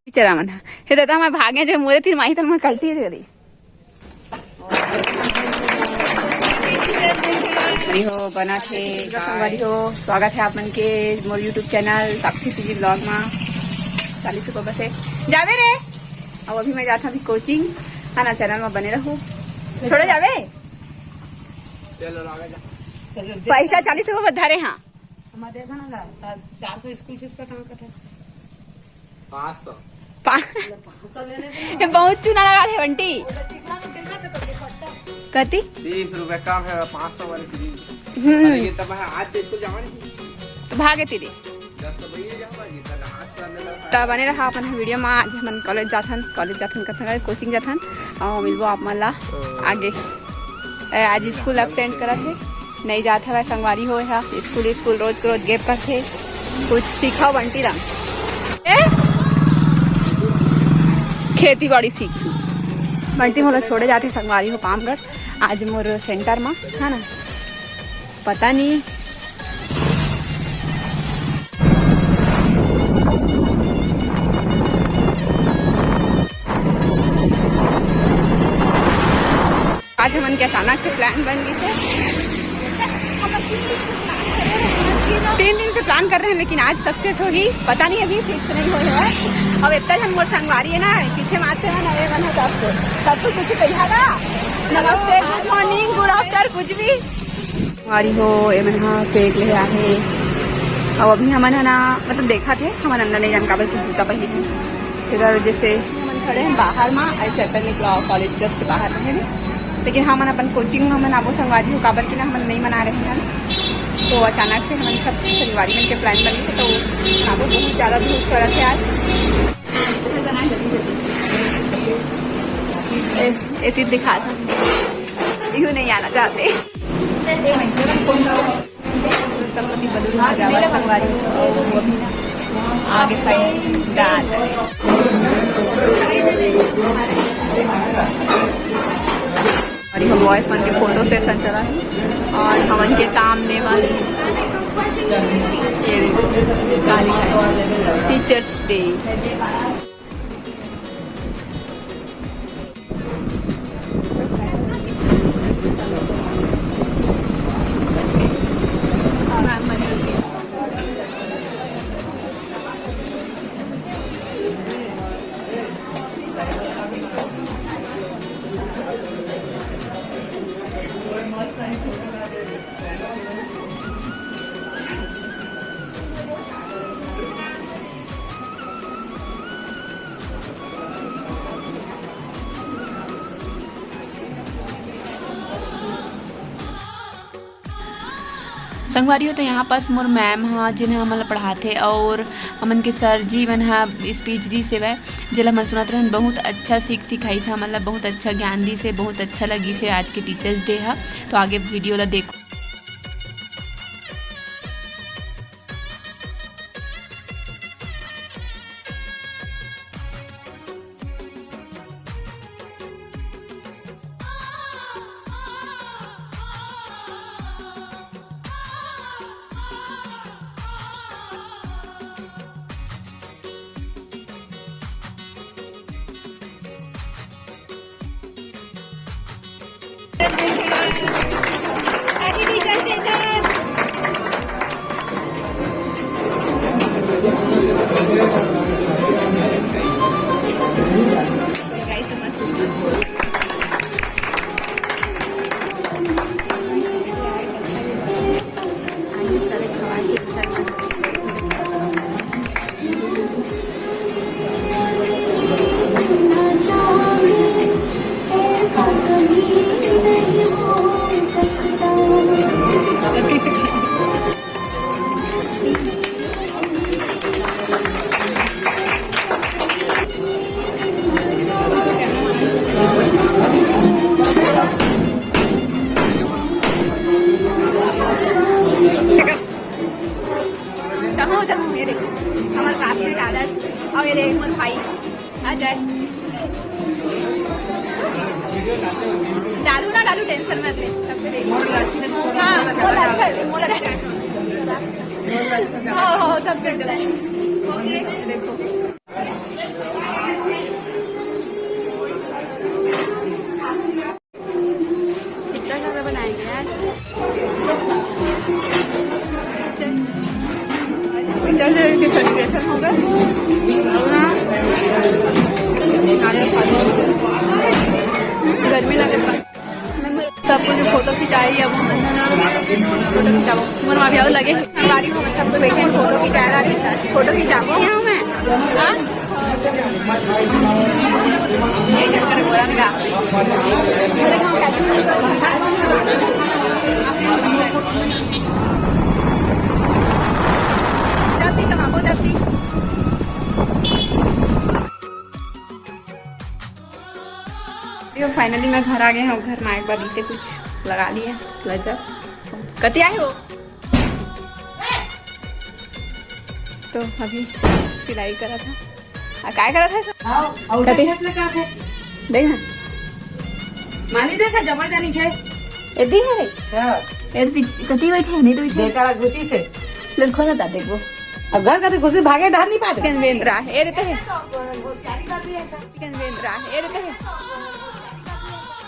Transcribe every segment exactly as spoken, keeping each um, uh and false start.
बेचारा मन ह। हे दादा, मैं भागे जे मोरे तीर माही तल मन कल्टी दे दी। संगवारी हो, बना थे, संगवारी हो, स्वागत है आप मन के मोर YouTube चैनल साक्षी टीवी ब्लॉग में। चालीस रुपये बस है, जावे रे। अब अभी मैं जाता अभी कोचिंग, है ना, चैनल में बने रहू। छोड़े जावे। पैसा चालीस रुपये बस धरे हाँ। हमारे देखा ना, चार सौ स्कूल फीस पर टांग का था। पाँच सौ। पा-, ये बहुत चूना लगा थे बंटी। कति? तीस रुपये कम है, पाँच सौ वाले फ्री। हम्म। अरे, ये तब है, आज तो स्कूल जावा नहीं। तो भागे तेरे। जब तो भैया जावा, ये तो हाथ कर लेना। तो बने रहा अपन वीडियो में। आज हमन कॉलेज जाथन, कॉलेज जाथन, कथन कोचिंग जाथन, और मिलबो आप मन ला आगे। ए, आज स्कूल एब्सेंट करत हे, नहीं जात हवय संगवारी हो, एहा स्कूल, स्कूल रोज के रोज gap करथे। कुछ सीखा बंटी राम, ए? खेती बाड़ी सीखी। बंटी मोला छोड़े जाथे संगवारी हो पामगढ़, आज मोर सेंटर मा, है ना, पता नहीं। आज हमन के अचानक से प्लान बन गई थे। तीन दिन से प्लान कर रहे हैं, लेकिन आज सक्सेस होही। पता नहीं, अभी फिक्स नहीं होए है। अब इतना जन मोर संगवारी है ना, पीछे मारते हैं ना, ये बना सबको, सब कुछ कुछ कहिया ना। नमस्ते, गुड मॉर्निंग, गुड आफ्टर, कुछ भी। संगवारी हो, ये मन हा केक ले आहे। अब अभी हमन है ना, मतलब, देखा थे, हमन अंदर नहीं जान काबर कि जूता पहने हैं। तेकर वजह से हमन खड़े हैं बाहर मा, अरे चैतन्य कॉलेज जस्ट बाहर में है ना। लेकिन हमन अपन कोचिंग में हमन आबो संगवारी हो, काबर कि ना हमन नहीं मना रहे हैं ना। तो अचानक से हमन सब संगवारी मन के प्लान बने थे, तो आबो बहुत ज़्यादा धूप पड़त है आज। ए, एती दिखा था। यू नहीं आना चाहते। सब लोग की बलून सजावट संगवारी हो, वो भी ना आगे साइड डाल। और हम बॉयज मन के फोटो सेशन चला है और हमन के सामने वाले ये गाली है टीचर्स डे। संगवारी हो, तो यहाँ पास मोर मैम ह, जिन ह हमन ला पढ़ाथे, और हमन के सर जी मन ह स्पीच दी सेवय, जेला हमन सुनत रहन। बहुत अच्छा सीख सिखाइस ह हमन ला, बहुत अच्छा ज्ञान दी से, बहुत अच्छा लगी से आज के टीचर्स डे ह। तो आगे वीडियो ला देखो। तहूँ, तहूँ, ये देखो, हमारे क्लासमेट आदर्श और ये देखो, हमारे भाई अजय। डालू ना डालू, टेंशन मत ले, सबसे देखो। हाँ, बहुत अच्छा है, बहुत अच्छा है। हाँ, हाँ, सबसे अच्छा। ओके, देखो। कितना सारा बनाएंगे यार। चल। चल, चल, के सेलिब्रेशन होगा। अब ना नारियल खा लो। गर्मी लगता। सब कुछ फोटो खिंचाई, अब हम फोटो खिंचाओ। मन अभी और लगे गाड़ी में, सब बैठे हैं, फोटो खिंचा रहा है, फोटो खिंचाओ। यहाँ मैं, हाँ? फाइनली मैं घर आ गए हूँ। घर में आए के बाद इसे कुछ लगा लिया। गजब। कति आए हो? तो अभी सिलाई करा था। आ, काय करा था? हाँ, और कति? देख ले का थे। देख ना। मानी देखा, जबर जानी खे। एदी है रे। हाँ। ए पीछे कति बैठे हैं, नहीं तो बैठे। देखा घुसी से। लड़को ना ता देखो। अब घर का तो घुसी भागे डहर नहीं पाते। कन बेंद्रा, ए देते हैं। तो होशियारी कर दिया था। कन बेंद्रा, ए देते हैं।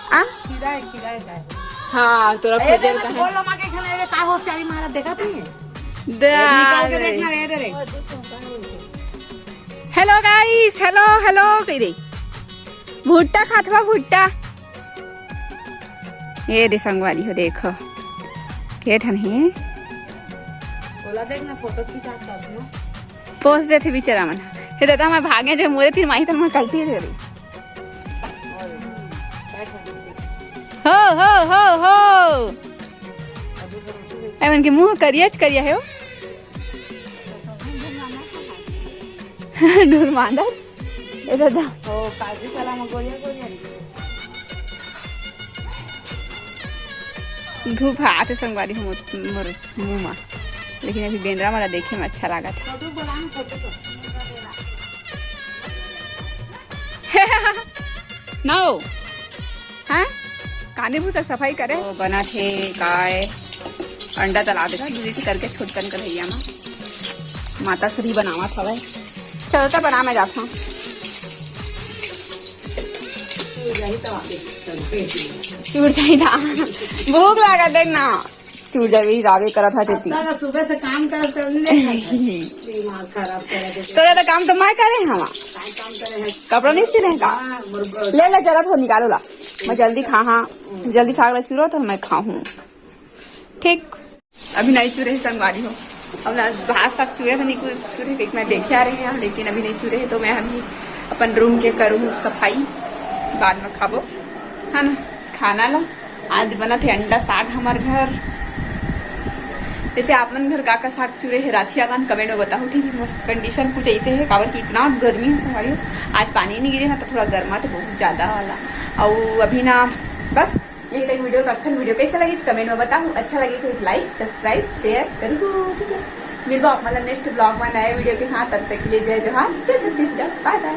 आ? खिलाए, खिलाए का है। हाँ, तोरा ए, खोजल देखो, का है। बोल लो माँ के खाने, ये का होशियारी मारा, देखा तू ये? दे ये निकाल के रे। देखना, ये दे रे। हेलो गाइस, हेलो, हेलो, कही रही। भुट्टा खात बा, भुट्टा। ये दे संगवारी हो, देखो। के ठन हे? ओला देख ना, फोटो खिंचाता अपना। पोस्ट देथे बेचारा मन। हे दादा, मैं भागे जो मोरे तीर माही तन मैं कल्टी रे। हो, हो, हो, हो। ए मन के मुंह करिया च करिया हे ओ। ढोर मांदर। ए दादा। ओ, काजू कला में गोरिया, गोरिया। धूप ह आथे संगवारी हो मोर, मोर मुंह मा, लेकिन अभी बेंदरा मोला देखे में अच्छा लागत हे। ना हो, हाँ? कांदे भूसा सफाई करे। तो बना थे काय अंडा तला देगा, दूध करके छोटकन कढ़ैया मा माता श्री बनावत हवय। चलो तो बना, मैं जात हूँ। चूर जाही था। भूख लागत देख ना। चूर जाही, जाबे करत हा तेती। दादा सुबह से काम कर, कर ले। दिमाग खराब कर दे। तो ज्यादा काम तो मैं करे हवा। काय काम करे है? कपड़ा नहीं सिले का? हाँ, मुर्गा। ले ले, जरा तो निकालो ला। मैं जल्दी खा, हाँ। जल्दी साग ला चूरो तो मैं खाऊँ। ठीक। अभी नहीं चूरे हे संगवारी हो। अब ना भात साग चूरे थे, नहीं कुछ चूरे, एक मैं देखे आ रहे हैं, लेकिन अभी नहीं चूरे हे, तो मैं अभी अपन रूम के करूँ सफाई, बाद में खाबो, है ना, खाना ला। आज बनत हे अंडा साग हमर घर। जैसे आप मन घर का का साग चूरे हे राथिया गान कमेंट में बताओ, ठीक है। मोर कंडीशन कुछ ऐसे है, काबर कि इतना गर्मी है संगवारी हो, आज पानी नहीं गिरे ना, तो थोड़ा गर्मा तो बहुत ज्यादा वाला। और अभी ना बस यही तक वीडियो रखथन। वीडियो कैसे लगिस कमेंट में बताओ, अच्छा लगिस तो लाइक, सब्सक्राइब, शेयर करो, ठीक है। मिलबो आप मतलब नेक्स्ट ब्लॉग में नए वीडियो के साथ। तब तक के लिए जय जोहार, जय छत्तीसगढ़, बाय बाय।